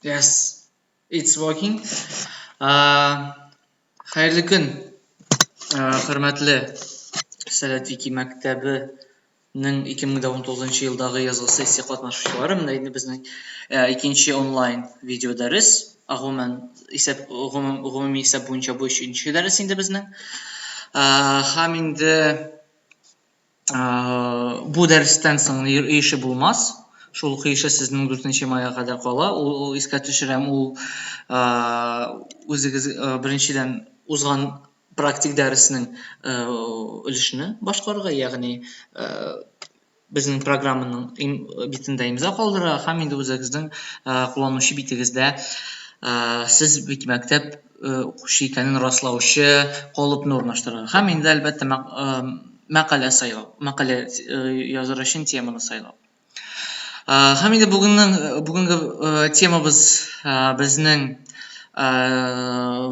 Yes, it's working. Хәерле көн, хөрмәтле Сәләт Вики мәктәбенең 2019 елдагы язгы сессия катнашучылары. Менә инде безнең икенче онлайн видео дәрес. Гомумән, исәп, гомуми исәп буенча бу өченче дәрес инде безнең. Һәм инде Бу дәрестән соң өй эше булмас. Шул ук өй эше сезнең 4 майга кадәр кала. Ул, искә төшерәм, ул үзегез беренчедән узган практик дәреснең өлешне башкарырга, ягъни безнең программаның битендә имза калдырырга һәм инде үзегезнең кулланучы битегездә сез Викимәктәп укучы икәнен раслаучы калыпны урнаштырырга. Һәм инде, әлбәттә, мәкалә сайлау, мәкалә языр өчен теманы сайлау. Һәм инде бүгеннең бүгенге темабыз безнең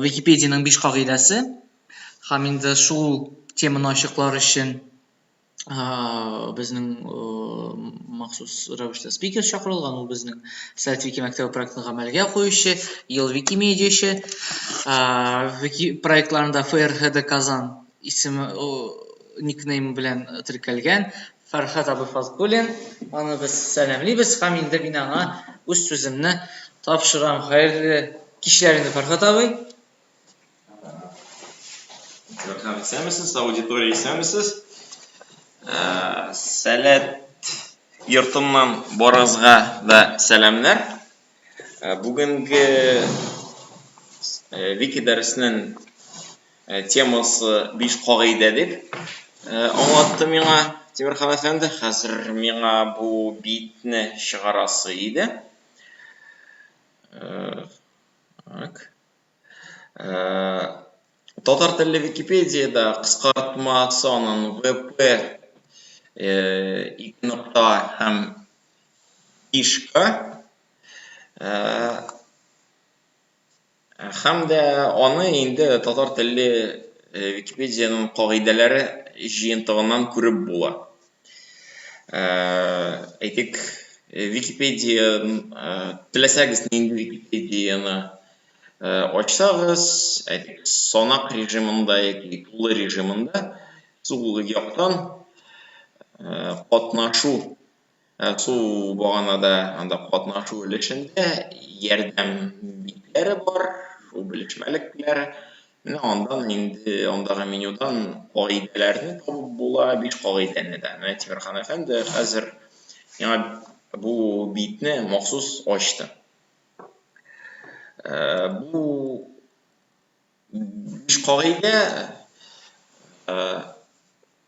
Википедиянең биш кагыйдәсе. Һәм инде шул теманы ачыклар өчен безнең махсус рәвештә спикер чакырылган, ул безнең Сәләт Вики мәктәбе проектын гамәлгә куючы, ел Викимедиачы, Вики проектларында ФРХД Казан исеме никнейм белән теркәлгән Фәрхәт абый Фазкуллин. Аны без сәламлибез һәм инде мин аңа үз сүземне тапшырам. Хәерле кичләр инде, Фәрхәт абый. Рәхмәт, исәнмесез, аудитория, исәнмесез. Ә, Сәләт йортыннан барыгызга да сәламнәр. Ә, Бүгенге э, вики дәреснең э, темасы биш кагыйдә дип э, аңлатты миңа Тимерхан әфәнде. Хәзер миңа бу битне чыгарасы иде. Э, Так. Татар телле Википедиядә кыскартмасы аның ВП 2 нокта һәм 5К. Һәм дә аны инде татар телле Википедиянең кагыйдәләре җыентыгыннан күреп була. Әйтик, Википедия, теләсәгез нинди Википедияне ачсагыз, әйтик, санак режимында яки тулы режимында сул яктан катнашу сул баганада анда катнашу өлешендә ярдәм битләре бар, шул белешмәлекләр. Менә андан инде андагы менюдан кагыйдәләрне табып була, биш кагыйдәне дә. Менә Тимерхан әфәнде хәзер миңа бу битне махсус ачты. Бу биш кагыйдә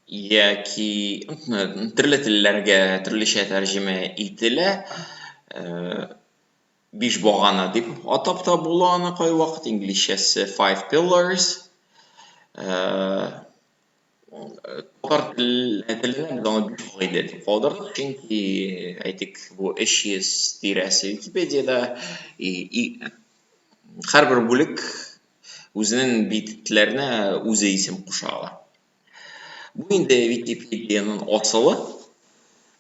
яки төрле телләргә төрлечә тәрҗемә ителә. Биш багана дип атап та була аны кайвакыт, инглизчәсе five pillars. Татар теленә без аны биш кагыйдә дип калдырдык, чөнки, әйтик, бу 300 тирәсе Википедиядә һәрбер бүлек үзенең битләренә үзе исем куша ала. Бу инде Википедиянең асылы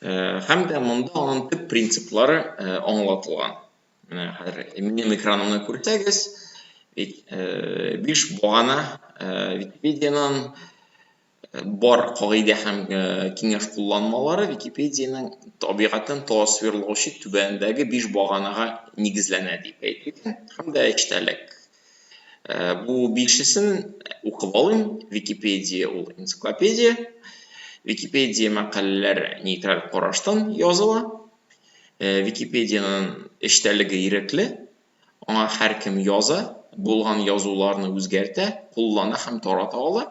һәм дә монда аның төп принциплары аңлатылган. Менә хәзер минем экранымны күрсәгез, биш багана Википедиянең бар кагыйдә һәм киңәш кулланмалары Википедиянең табигатен тасвирлаучы түбәндәге биш баганага нигезләнә дип әйтелгән һәм дә эчтәлек. Бу бишесен укып алыйм. Википедия ул энциклопедия. Википедия мәкаләләре нейтраль караштан языла. Википедиянең эчтәлеге ирекле. Аңа һәркем яза, булган язуларны үзгәртә, куллана һәм тарата ала.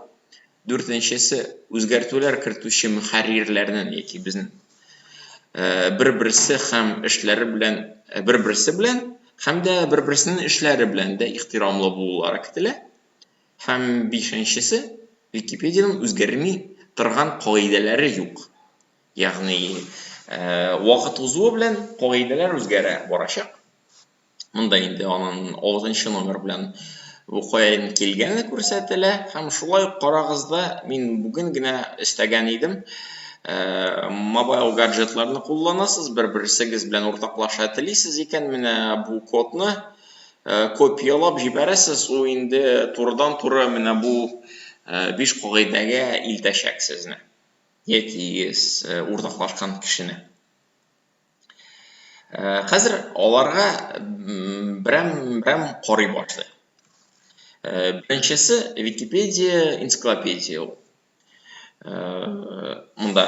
Дүртенчесе, үзгәртүләр кертүче мөхәррирләрнең яки безнең бер-берсе һәм эшләре белән бер-берсе белән һәм дә бер-берсенең эшләре белән дә ихтирамлы булулары көтелә. Һәм бишенчесе, Википедиянең үзгәрми торган кагыйдәләре юк. Ягъни вакыт узуы белән кагыйдәләр үзгәрә барачак. Монда инде аның 6 номер белән бу каян килгәне күрсәтелә. Һәм шулай ук карагыз да, мин бүген генә өстәгән идем. Мобайл гаджетларны кулланасыз, бер-берсегез белән уртаклаша телисез икән, менә бу кодны копиялап җибәрәсез, ул инде турыдан-туры менә бу биш кагыйдәгә илтәчәк сезне яки уртаклашкан кешене. Хәзер аларга берәм-берәм карый башлыйк. Беренчесе Википедия энциклопедия ул. Монда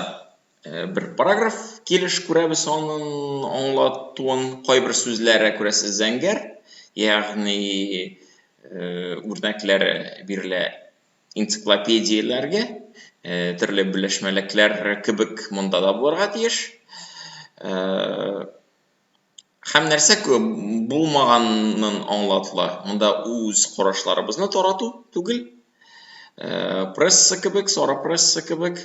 бер параграф килеш күрәбез аның аңлатуын. Кайбер сүзләре күрәсез зәңгәр, ягъни үрнәкләре бирелә энциклопедияләргә, төрле белешмәлекләр кебек монда да булырга тиеш. Һәм нәрсә булмаганын аңлатыла. Монда үз карашларыбызны тарату түгел. Пресса кебек, сары пресса кебек,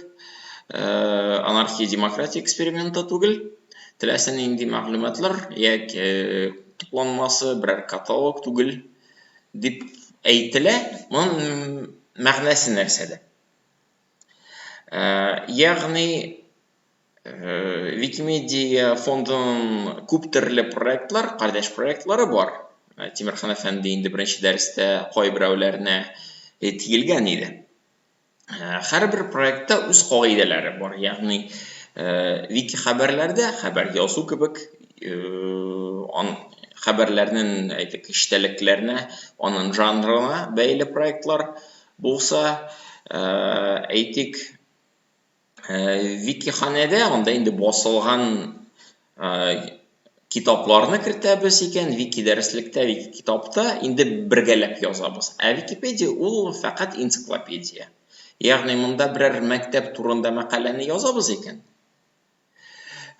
анархия демократия эксперименты түгел. Теләсә нинди мәгълүматлар яки тупланмасы, берәр каталог түгел дип әйтелә. Моның мәгънәсе нәрсәдә? Ягъни Викимедиа фондының күп төрле проектлар, кардәш проектлары бар. Тимерхан әфәнде инде беренче дәрестә кайберәүләренә тиелгән иде. Һәрбер проектта үз кагыйдәләре бар. Ягъни вики хәбәрләрдә хәбәр язу кебек хәбәрләрнең әйтик эчтәлекләренә, аның жанрына бәйле проектлар булса, әйтик, Викиханәдә анда инде басылган китапларны кертәбез икән, вики дәреслектә, вики китапта инде бергәләп язабыз. Ә Википедия ул фәкать энциклопедия. Ягъни монда берәр мәктәп турында мәкаләне язабыз икән,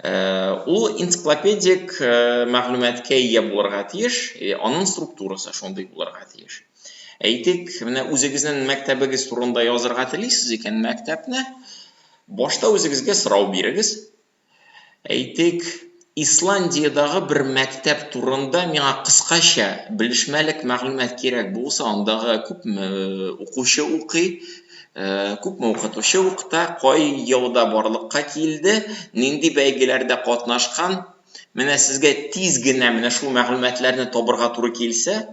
ул энциклопедик мәгълүматка ия булырга тиеш, аның структурасы шундый булырга тиеш. Әйтик, менә үзегезнең мәктәбегез турында язырга телисез икән, мәктәпне башта үзегезгә сорау бирегез. Әйтик, Исландиядагы бер мәктәп турында миңа кыскача белешмәлек мәгълүмат кирәк булса, андагы күпме укучы укый, күпме укытучы укыта, кай елда барлыкка килде, нинди бәйгеләрдә катнашкан. Менә сезгә тиз генә менә шул мәгълүматларны табырга туры килсә,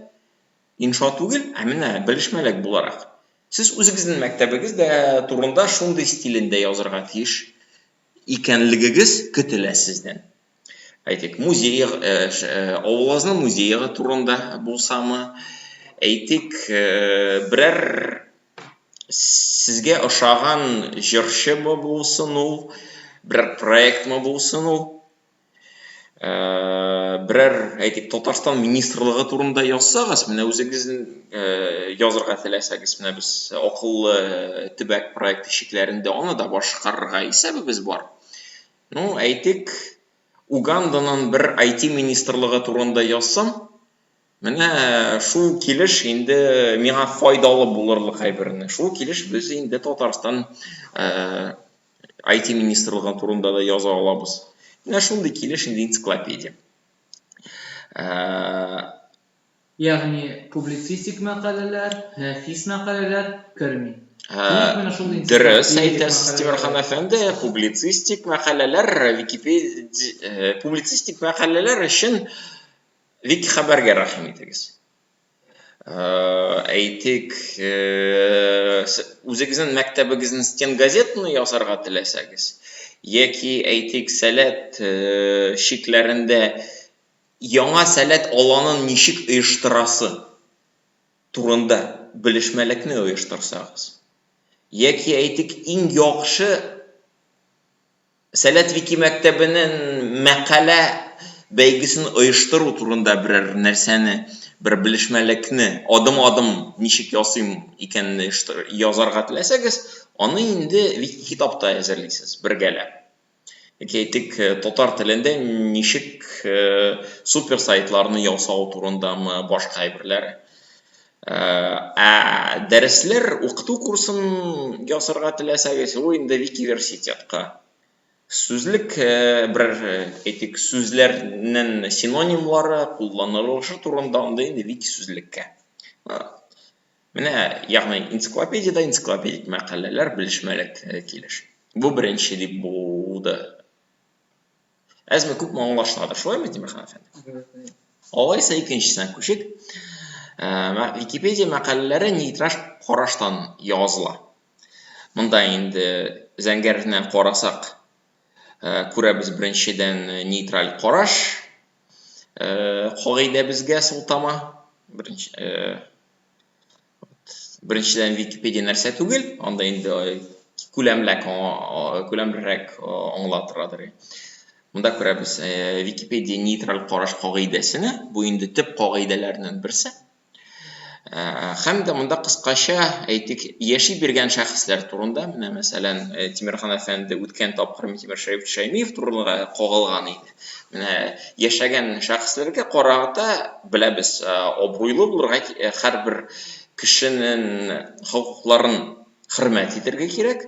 Инша түгел, ә менә белешмәлек буларак. Сез үзегезнең мәктәбегез дә турында шундый стилендә язырга тиеш икәнлегегез көтелә сездән. Әйтик, музей, авылыгызның музее турында булсамы, әйтик, берәр сезгә ошаган җырчымы булсын ул, берәр проектмы булсын ул, Берәр, әйтик, Татарстан министрлыгы турында язсагыз, менә үзегез язырга теләсәгез, менә без акыллы төбәк проекты чикләрендә аны да башкарырга исәбебез бар. Ну, әйтик, Уганданың бер IT министрлыгы турында язсам, менә шул килеш инде миңа файдалы булырлык әйберне. Шул килеш без инде Татарстан IT министрлыгы турында да яза алабыз. Менә шундый килеш инде энциклопедия. Ягъни публицистик мәкаләләр, нәфис мәкаләләр керми. Тик менә шундый Дөрес энциклопедик әйтәсез, Тимерхан мәкаләләр. әфәнде, публицистик мәкаләләр Википедия, публицистик мәкаләләр өчен Викихәбәргә рәхим итегез. Әйтик, үзегезнең мәктәбегезнең стенгазетаны ясарга теләсәгез, яки, әйтик, Сәләт чикләрендә яңа Сәләт аланын ничек оештырасы турында белешмәлекне оештырсагыз, яки, әйтик, иң яхшы Сәләт Викимәктәбенең мәкалә бәйгесен оештыру турында берәр нәрсәне, бер белешмәлекне адым-адым ничек ясыйм икәнне язарга теләсәгез, аны инде Викикитапта әзерлисез бергәләп. Яки әйтик, татар телендә ничек суперсайтларны ясау турындамы, башка әйберләр. Ә дәресләр, укыту курсын ясарга теләсәгез, ул инде Викиверситетка. Сүзлек берәр, әйтик, сүзләрнең синонимлары, кулланылышы турында анда инде Викисүзлеккә. Менә, ягъни энциклопедиядә энциклопедик мәкаләләр, белешмәлек килеш. Бу беренче дип булды. Әзме күпме аңлашыладыр, шулаймы, Тимерхан әфәнде? Алайса икенчесенә күчик. Википедия мәкаләләре нейтраль караштан языла. Монда инде зәңгәреннән карасак, күрәбез беренчедән нейтраль караш кагыйдәбезгә сылтама. Беренче Беренчедән, Википедия нәрсә түгел, анда инде күләмләк, күләмлерәк аңлатырадыр. Монда күрәбез, Википедия нейтраль караш кагыйдәсенә, бу инде төп кагыйдәләрнең берсе. Һәм дә монда кыскача әйтик, яши биргән шәхесләр турында, менә мәсәлән, Тимерхан әфәнде үткән тапкыр Минтимер Шәрипович Шәймиев турында кагылган иде. Менә яшәгән шәхесләргә карата беләбез, абруйлы булырга һәрбер кешенең хокукларын хөрмәт итәргә кирәк.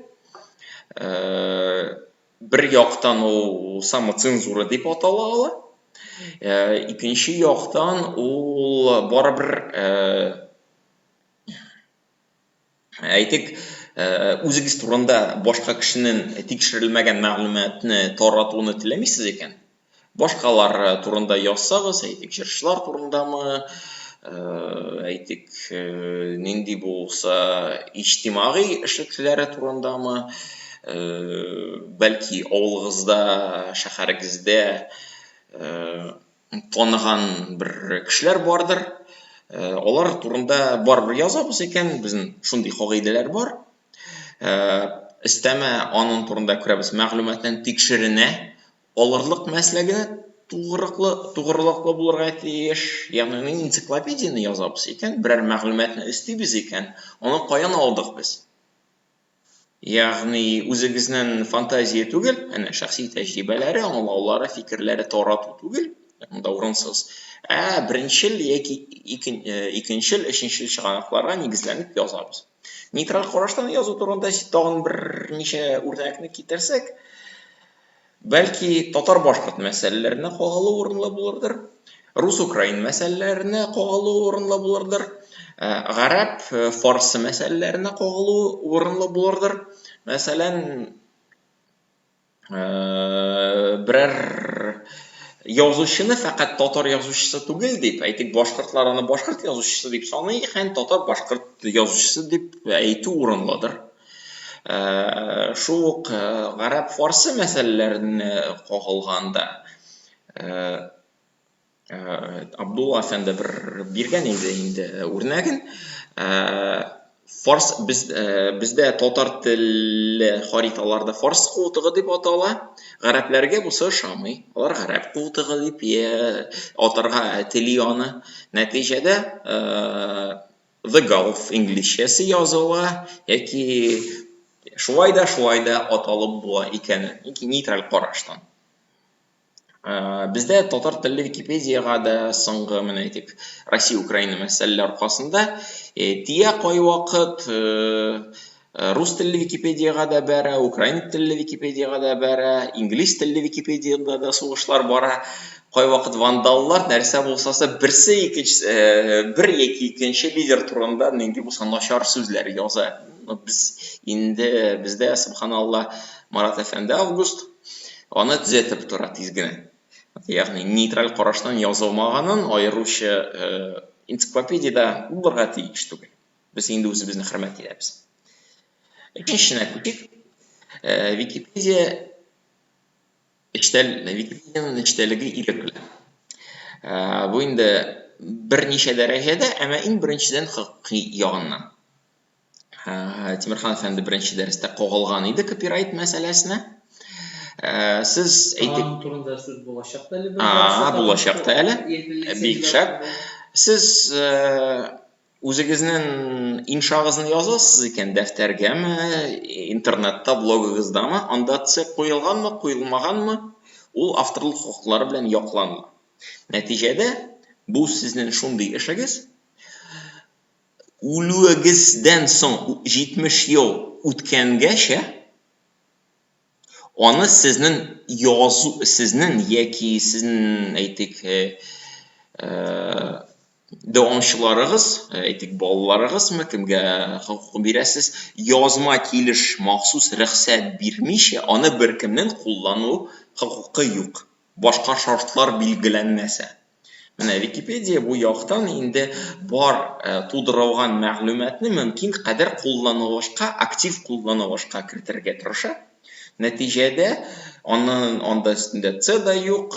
Бер яктан ул самоцензура дип атала ала. Икенче яктан ул барыбер Әйтик, үзегез турында башка кешенең тикшерелмәгән мәгълүматны таратуны теләмисез икән, башкалар турында язсагыз, әйтик, җырчылар турындамы, әйтик, нинди булса иҗтимагый эшлеклеләре турындамы, бәлки авылыгызда, шәһәрегездә таныган бер кешеләр бардыр. Э, алар турында барыбер язабыз икән, безнең шундый кагыйдәләр бар. Э, өстәмә аның турында күрәбез, мәгълүматны тикшеренә алырлык мәсләгенә тугрыклы, тугрылыклы булырга тиеш. Ягъни энциклопедияне язабыз икән, берәр мәгълүматны өстибез икән, аны каян алдык без? Ягъни үзегезнең фантазия түгел, әнә шәхси тәҗрибәләре, аңлаулары, фикерләре тарату түгел, монда урынсыз, ә беренчел яки икенчел, өченчел чыганакларга нигезләнеп язабыз. Нейтраль караштан язу турында тагын берничә үрнәкне китерсәк, Бәлки, татар-башкорт мәсьәләләренә кагылу урынлы булырдыр, рус-украин мәсьәләләренә кагылу урынлы булырдыр, э, гарәп, э, фарсы мәсьәләләренә кагылу урынлы булырдыр. Мәсәлән, э, берәр язучыны фәкать татар язучысы түгел дип, әйтик, башкортлар аны башкорт язучысы дип саный икән, татар-башкорт язучысы дип әйтү урынлыдыр. Э, шул ук э, гарәп-фарсы мәсьәләләренә кагылганда, э, Абдулла әфәнде бер биргән иде инде үрнәген. Фарс без бездә татар телле хариталарда фарс култыгы дип атала. Гарәпләргә бусы ошамый. Алар гарәп култыгы дип атарга тели аны. Нәтиҗәдә The Gulf инглизчәсе языла яки шулай да, шулай да аталып була икән, яки нейтраль караштан. Бездә татар телле Википедиягә дә соңгы, менә әйтик, Россия-Украина мәсьәләләре аркасында тия кайвакыт рус телле Википедиягә дә бәрә, украин телле Википедиягә дә бәрә, инглиз телле Википедиядә дә сугышлар бара. Кайвакыт вандаллар нәрсә булсасы берсе икенче бер яки икенче лидер турында нинди булса начар сүзләр яза. Без инде бездә, субханалла, Марат әфәнде Август аны төзәтеп тора тиз генә. Ягъни нейтраль караштан язылмаганын аеруча энциклопедиядә булырга тиеш түгел. Без инде үзебезне хөрмәт итәбез. Өченчесенә күчик. Э, Википедия эчтәл, Википедиянең эчтәлеге ирекле. Э, бу инде берничә дәрәҗәдә, әмма иң беренчедән хокукый ягыннан. Э, Тимерхан әфәнде беренче дәрестә кагылган иде копирайт мәсьәләсенә. Сез әйтик... Аның турында сүз булачак та әле. Булачак та әле. Бик шәп. Сез Үзегезнең иншагызны язасыз икән, дәфтәргәме, интернетта, блогыгыздамы, анда Ц куелганмы, куелмаганмы, ул авторлык хокуклары белән якланыла. Нәтиҗәдә, бу сезнең шундый эшегез, үлүегездән соң 70 ел үткәнгәчә, аны сезнең язу, сезнең яки сезнең, әйтик, Дәвамчыларыгыз, әйтик, балаларыгызмы, кемгә хокук бирәсез, язма килеш махсус рөхсәт бирмичә, аны беркемнең куллану хокукы юк, башка шартлар билгеләнмәсә. Менә Википедия бу яктан инде бар тудырылган мәгълүматны мөмкин кадәр кулланылышка, актив кулланылышка кертергә тырыша. Нәтиҗәдә, аның анда өстендә C да юк,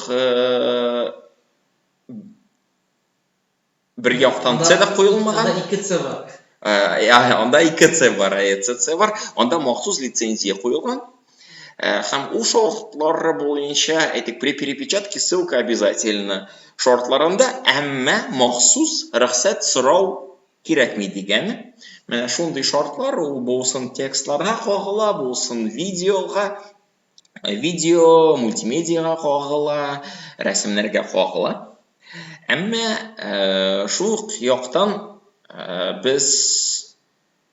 бер яктан С да куелмаган. Анда ике С бар. Анда ике С бар, ЦЦ бар. Анда махсус лицензия куелган. Һәм ул шартлары буенча, әйтик, при перепечатке ссылка обязательно шартларында, әмма махсус рөхсәт сорау кирәкми дигәне. Менә шундый шартлар, ул булсын текстларга кагыла, булсын видеога, видео, мультимедиага кагыла, рәсемнәргә кагыла. Әмма шул ук яктан без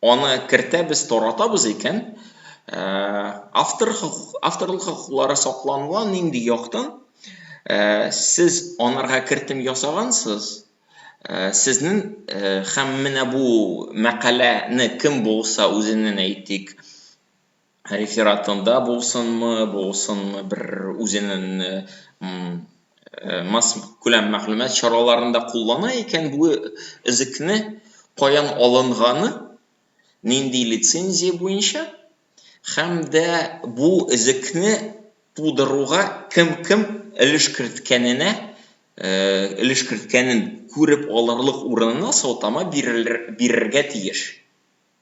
аны кертәбез, таратабыз икән, автор авторлык хокуклары сакланыла нинди яктан? Сез анарга кертем ясагансыз, сезнең һәм менә бу мәкаләне кем булса үзенең әйтик рефератында булсынмы, булсынмы бер үзенең массакүләм мәгълүмат чараларында куллана икән, бу өзекне каян алынганы, нинди лицензия буенча һәм дә бу өзекне тудыруга кем-кем өлеш керткәненә өлеш керткәнен күреп алырлык урынына сылтама бирергә тиеш.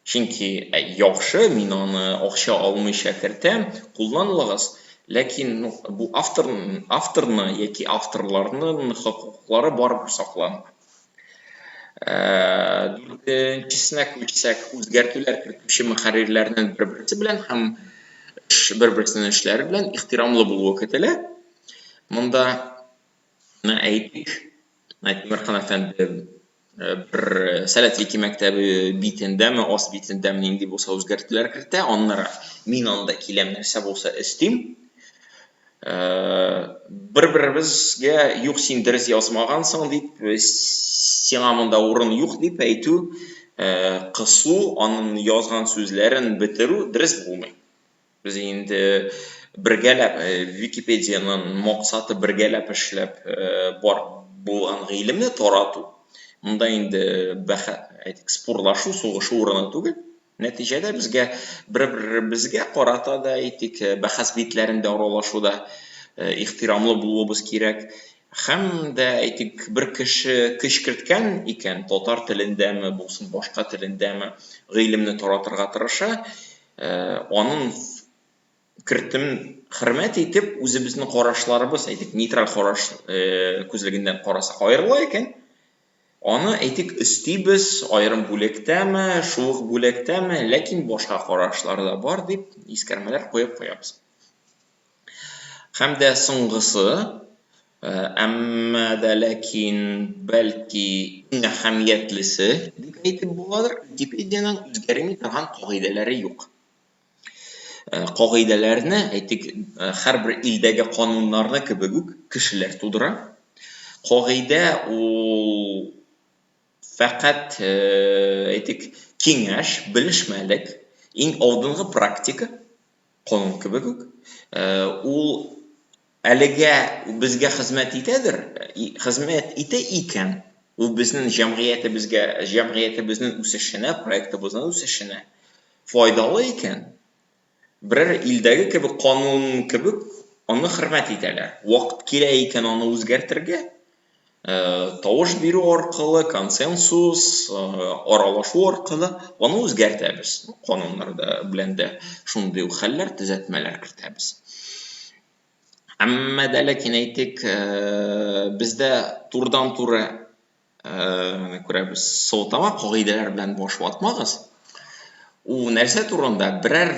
Чөнки яхшы, мин аны акча алмыйча кертәм, кулланыгыз, ләкин ну, бу автор, авторны яки авторларның хокуклары барыбер саклана. Дүртенчесенә күчсәк, үзгәртүләр кертүче мөхәррирләрнең бер-берсе белән һәм бер-берсенең эшләре белән ихтирамлы булуы көтелә. Монда, әйтик, Тимерхан әфәнде бер Сәләт Вики мәктәбе битендәме, ас битендәме нинди булса үзгәртүләр кертә, аннары мин анда киләм, нәрсә булса өстим. Бер-беребезгә юк, син дөрес язмагансың дип, сиңа монда урын юк дип әйтү, кысу, аның язган сүзләрен бетерү дөрес булмый. Без инде бергәләп, Википедиянең максаты бергәләп эшләп бар булган гыйлемне тарату. Монда инде бәхә, әйтик, спорлашу, сугышу урыны түгел. Нәтиҗәдә безгә бер-беребезгә карата да, әйтик, бәхәс битләрендә аралашуда ихтирамлы булуыбыз кирәк. Һәм дә, әйтик, бер кеше көч керткән икән, татар телендәме булсын, башка телендәме, гыйлемне таратырга тырыша, Аның кертем хөрмәт итеп, үзебезнең карашларыбыз, әйтик, нейтраль караш күзлегеннән карасак аерыла икән, аны, әйтик, өстибез, аерым бүлектәме, шул ук бүлектәме, ләкин башка карашлар да бар дип искәрмәләр куеп куябыз. Һәм дә соңгысы, әмма дә ләкин бәлки иң әһәмиятлесе дип әйтеп буладыр, Википедиянең үзгәрми торган кагыйдәләре юк. Кагыйдәләрне, әйтик, һәрбер илдәге кануннарны кебек үк кешеләр тудыра. Кагыйдә ул фәкать, әйтик, киңәш, белешмәлек, иң алдынгы практика, канун кебек үк. Ул әлегә безгә хезмәт итәдер, хезмәт итә икән, ул безнең җәмгыятебезгә, җәмгыятебезнең үсешенә, проектыбызның үсешенә файдалы икән, берәр илдәге кебек канун кебек аны хөрмәт итәләр. Вакыт килә икән аны үзгәртергә, тавыш бирү аркылы, консенсус, аралашу аркылы аны үзгәртәбез. Кануннарда белән дә шундый ук хәлләр, төзәтмәләр кертәбез. Әмма дә ләкин әйтик, бездә турыдан-туры менә күрәбез, сылтама кагыйдәләр белән баш ватмагыз. Ул нәрсә турында? Берәр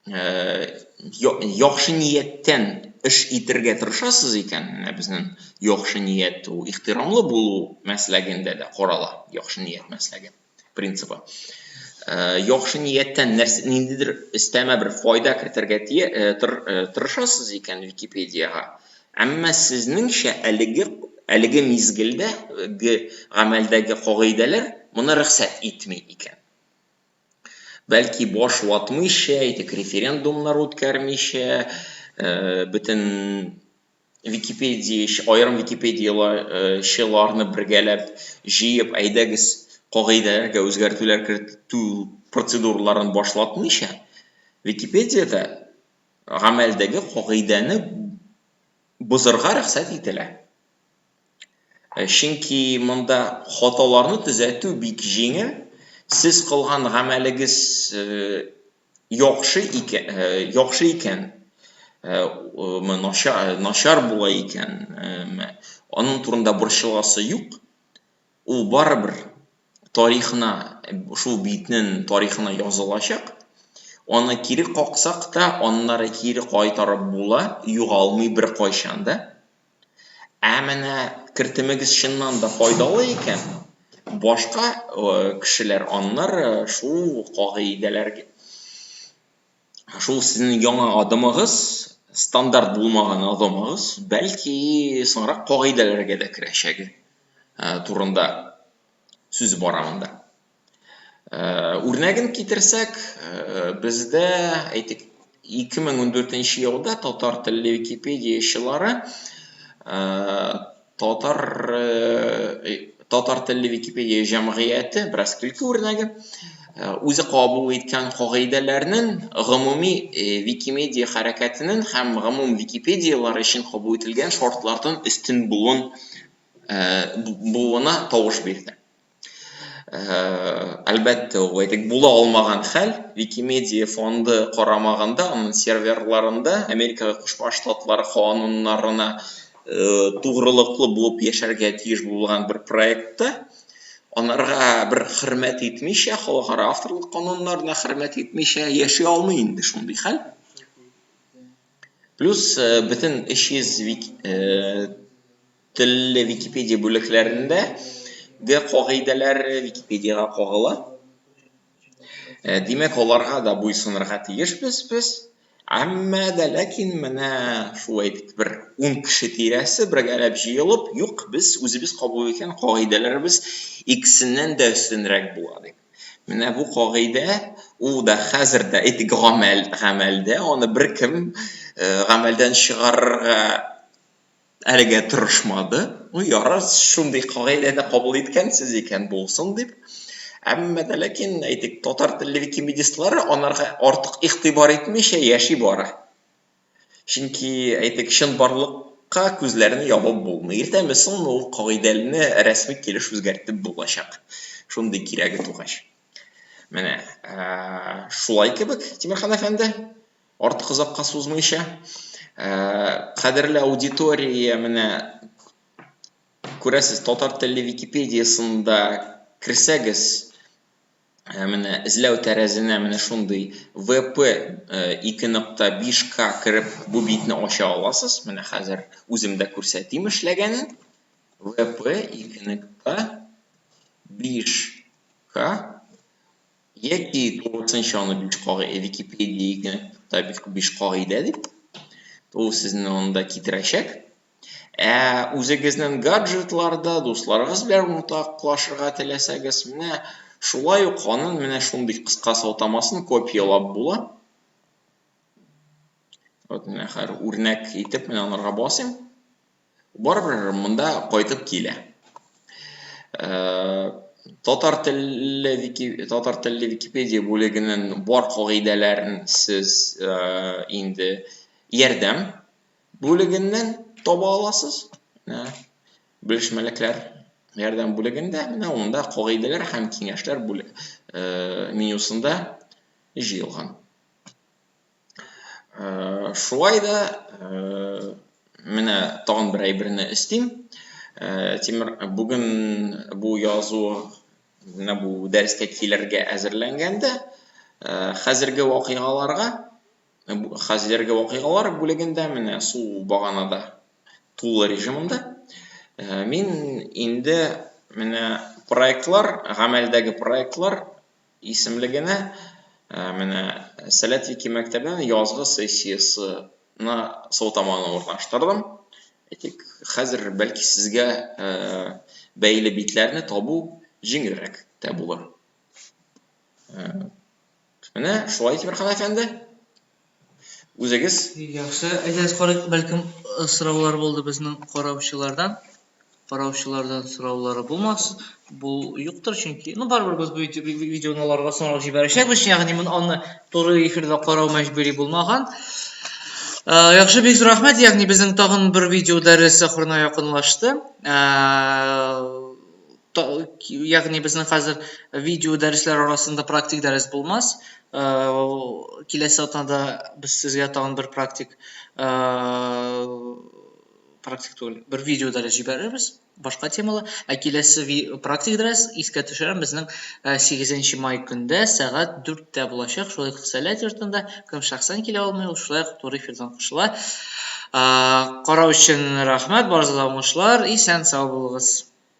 яхшы нияттән эш итергә тырышасыз икән, менә безнең яхшы ният ул ихтирамлы булу мәсләгендә дә карала, яхшы ният мәсләге принцибы. Яхшы нияттән нәрсә, ниндидер өстәмә бер файда кертергә тырышасыз икән Википедиягә, әмма сезнеңчә әлеге Әлеге мизгелдә гамәлдәге кагыйдәләр моны рөхсәт итми икән. Бәлки баш ватмыйча, әйтик, референдумнар үткәрмичә, бөтен Википедия, аерым википедиячыларны бергәләп җыеп, әйдәгез, кагыйдәләргә үзгәртүләр кертү процедураларын башлатмыйча, Википедиядә гамәлдәге кагыйдәне бозырга рөхсәт ителә. Чөнки монда хаталарны төзәтү бик җиңел. Сез кылган гамәлегез яхшы икән, яхшы икән, начар, начар була икән, аның турында борчыласы юк. Ул барыбер тарихына, шул битнең тарихына язылачак. Аны кире каксак та, аннары кире кайтарып була, югалмый беркайчан да. Ә менә кертемегез чыннан да файдалы икән, башка кешеләр аннары шул кагыйдәләргә, шул сезнең яңа адымыгыз, стандарт булмаган адымыгыз, бәлки соңрак кагыйдәләргә дә керәчәге турында сүз бара монда. Үрнәген китерсәк, бездә, әйтик, 2014 елда татар телле википедиячылары татар татар телле Википедия җәмгыяте, бераз көлке үрнәге, үзе кабул иткән кагыйдәләрнең гомуми Викимедиа хәрәкәтенең һәм гомум Википедияләр өчен кабул ителгән шартлардан өстен булуын булуына тавыш бирде. Әлбәттә, ул әйтик, була алмаган хәл. Викимедиа фонды карамаганда, аның серверларында Америка Кушма Штатлары кануннарына тугрылыклы булып яшәргә тиеш булган бер проектта анарга бер хөрмәт итмичә, халыкара авторлык кануннарына хөрмәт итмичә яши алмый инде шундый хәл. Плюс бөтен 300 Телле Википедия бүлекләрендә ге кагыйдәләр Википедиягә кагыла. Димәк, аларга да буйсынырга тиешбез без. Әмма дә ләкин менә шулай итеп бер 10 кеше тирәсе бергәләп җыелып, юк, без үзебез кабул иткән кагыйдәләребез икесеннән дә өстенрәк була дип. Менә бу кагыйдә ул да хәзер дә әйтик гамәл гамәлдә, аны беркем гамәлдән чыгарырга Әлегә тырышмады. Ну, ярар, шундый кагыйдәне кабул иткәнсез икән, булсын дип. Әмма дә ләкин, әйтик, татар телле викимедистлары анарга артык игътибар итмичә яши бара. Чөнки, әйтик, чынбарлыкка күзләрне ябып булмый. Иртәме соңмы ул кагыйдәне рәсми килеш үзгәртеп булачак. Шундый кирәге тугач. Менә, шулай кебек, Тимерхан әфәнде. Артык озакка сузмыйча, кадерле аудитория, менә күрәсез, татар телле Википедиясында керсәгез, менә эзләү тәрәзенә менә шундый VP 2.5К кереп бу битне ача аласыз. Менә хәзер үзем дә күрсәтим эшләгәнен. VP 2.5К Яки тулысынча аны биш кагыйдә, Википедия 2.5 кагыйдә дип, ул сезне анда китерәчәк. Ә үзегезнең гаджетларда дусларыгыз белән уртаклашырга теләсәгез, менә шулай ук аның менә шундый кыска сылтамасын копиялап була. Вот менә хәзер үрнәк итеп менә анарга басыйм. Барыбер монда кайтып килә. Татар телле вики, татар телле Википедия бүлегенең бар кагыйдәләрен сез инде ярдәм бүлегеннән таба аласыз. Менә белешмәлекләр ярдәм бүлегендә, менә монда кагыйдәләр һәм киңәшләр менюсында җыелган. Шулай да менә тагын бер әйберне өстим. Тимер, бүген бу язу, менә бу дәрескә килергә әзерләнгәндә, хәзерге вакыйгаларга, хәзерге вакыйгалар бүлегендә менә сул баганада тулы режимында мин инде менә проектлар, гамәлдәге проектлар Исемлегенә менә Сәләт Вики мәктәбенең язгы сессиясенә сылтаманы урнаштырдым. Әйтик, хәзер бәлки сезгә бәйле битләрне табу җиңелрәк тә булыр. Менә шулай, Тимерхан әфәнде. Үзегез. Яхшы, әйдәгез карыйк, бәлкем сораулар булды безнең караучылардан. Караучылардан сораулары булмас, бу юктыр, чөнки, ну, барыбер без бу видеоны аларга соңрак җибәрәчәкбез, ягъни моны аны туры эфирда карау мәҗбүри булмаган. Э, яхшы, бик зур рәхмәт, ягъни безнең тагын бер видео дәрес ахырына якынлашты. Э, ягъни безнең хәзер видео дәресләр арасында практик дәрес булмас. Э, киләсе атнада без сезгә тагын бер практик практик түгел, бер видео дәрес җибәрербез, башка темалы. Ә киләсе практик дәрес, искә төшерәм, безнең 8 э, май көндә сәгать 4-тә булачак, шулай ук Сәләт йортында. Кем шәхсән килә алмый, ул шулай ук туры эфирдан кушыла. Карау өчен рәхмәт, барыгызга да уңышлар, исән сау булыгыз.